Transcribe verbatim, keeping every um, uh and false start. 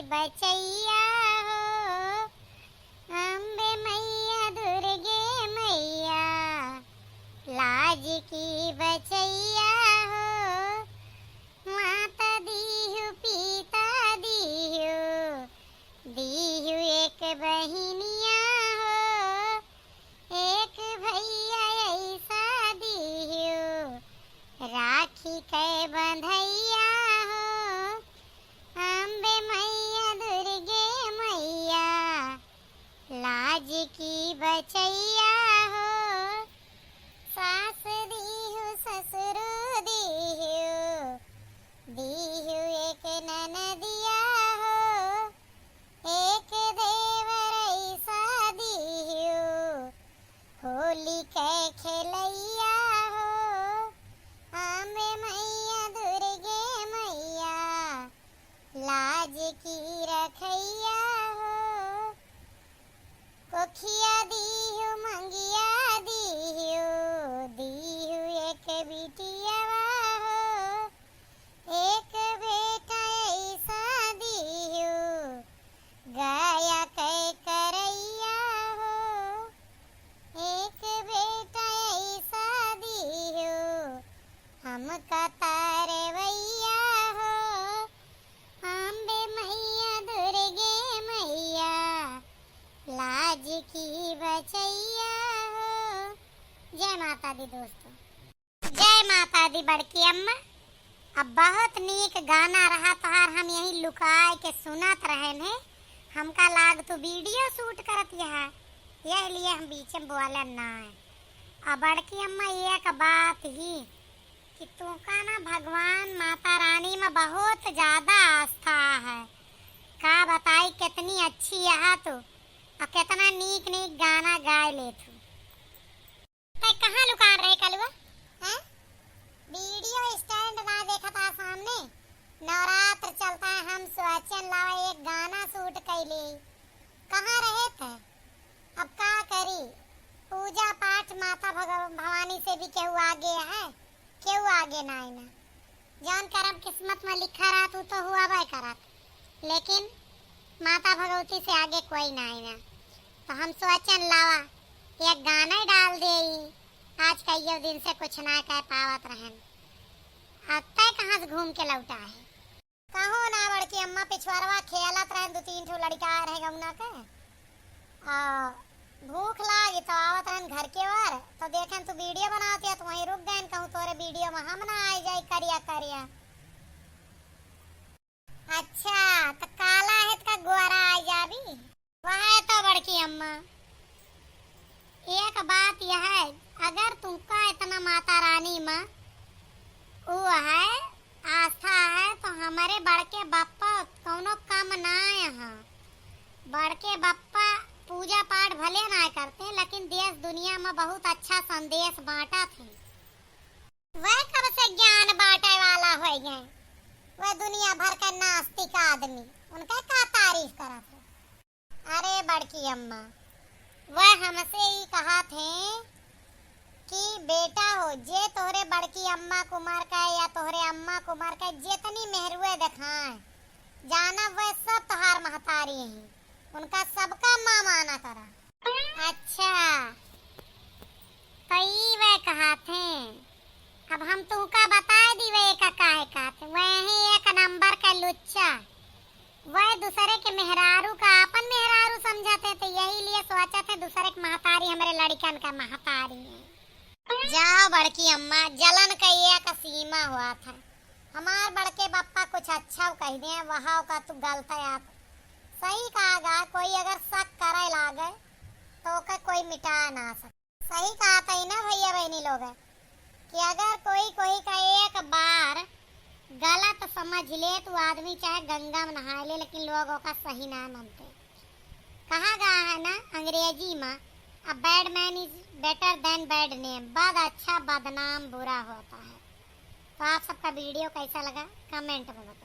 बचैया हो, अम्बे मैया दुर्गे मैया, लाज की बचैया हो, माता दीहु, पिता दीहु, दीहु एक बहिनिया हो, एक भैया ऐसा दीहु, राखी के बंधैया हो, अम्बे मैया दुर्गे मैया, लाज की बचैया हो, सास दीहु ससुरु दीहु, दीहु एक ननदिया हो, एक देवर ऐसा दीहु, होली के खेलैया हो, अम्बे मैया दुर्गे मैया, लाज की रखैया हो, कोखिया दीहु, मंगिया दीहु, दीहु एक बिटियावा हो, एक बेटा ऐसा दीहु, गया के करैया हो, एक बेटा ऐसा दीहु, हमका तारवैया हो, अम्बे मैया दुर्गे मैया, लाज की बचैया हो। जय माता दी दोस्तों। जय माता दी बड़की अम्मा। अब बहुत नीक गाना रहा तोहार, हम यहीं लुकाए के सुनत रहेन है। हमका लाग तू video shoot करत यहा, यह लिए हम बीच में बोलन ना है। अब बड़की अम्मा एक बात ही कि तुका ना भगवान माता रानी में बहुत ज्यादा आस्था है। का बताई कितनी अच्छी यहा तू, और कितना नीक नीक गाना गाए लेत हूँ। तै कहाँ लुकान रहे कलुआ? हैं? Video stand ना देखत हा सामने? नवरात्र चलता है, हम सोचन लावा एक गाना shoot कैली। कहाँ रहे थे? अब का करी? पूजा पाठ माता भगव-, भवानी से भी केहू आगे है? केहू आगे नाई ना। जौन करम किस्मत में लिखा रहत, उ तो हुआ बाय करत, लेकिन माता भगवती से आगे कोई नाई ना। तो हम सोचन लावा, एक गाना ही डाल देई। आज कइयो दिन से कुछ ना कह पावत रहन, अब तय कहाँ से घूम के लौटा है? कहूँ ना बड़की अम्मा, पिछुआरवा खेलत रहन, दू तीन ठो लड़िका आए रहे गौना के। आ, भूख लागी तो आवत रहन घर के ओर, तो देखेन तू video बनावत है, तो वहीं रुक गएन, कहूँ तोरे video में हम ना आए जाई करिया करिया। अच्छा, तो काला है तो का गोरा आ जाबी? वह तो बड़की अम्मा, एक बात यह है, अगर तुमका इतना माता रानी में वो है, आस्था है, तो हमारे बड़के बप्पा कौनो कम ना है। बड़के बप्पा पूजा पाठ भले ना करते, लेकिन देश दुनिया में बहुत अच्छा संदेश बांटत हैं। वह कब से ज्ञान बांटे वाला हो गए? वह दुनिया भर के नास्तिक आदमी, उनका का तारीफ करत है? अरे बड़की अम्मा, वह हमसे ही कहत हैं कि बेटा हो, जे तोहरे बड़की अम्मा के उमर का या तोहरे अम्मा के उमर का जितनी मेहरुए देखाएं, जाना वह सब तोहार महतारी हैं, उनका सबका माँ माना करा। अच्छा, तो ई वह कहत हैं, अब हम तुमका बताए दी वह का काहे कहत हैं, वह ही एक नंबर का लुच्चा। वह दूसरे के मेहरारू का आपन मेहरारू समझत है, तो यही लिए सोचत है दूसरे के महतारी हमरे लड़िकन का महतारी है। जाओ बड़की अम्मा, जलन का एक सीमा हुआ था। हमार बड़के बप्पा कुछ अच्छा कह दे, वहा का तू गलत है आप। सही कहा गा, कोई अगर शक करे लागे तो ओके कोई मिटा ना सके। सही कहत है ना भैया बहनी लोग, कि अगर कोई कोई का एक बार गलत समझ ले तो आदमी चाहे गंगा में नहाए ले, लेकिन लोग ओका सही ना मानते। कहा गया है ना अंग्रेजी में, "A bad man is better than bad name", बद अच्छा बदनाम बुरा होता है। तो आप सबका video कैसा लगा comment में बताइए।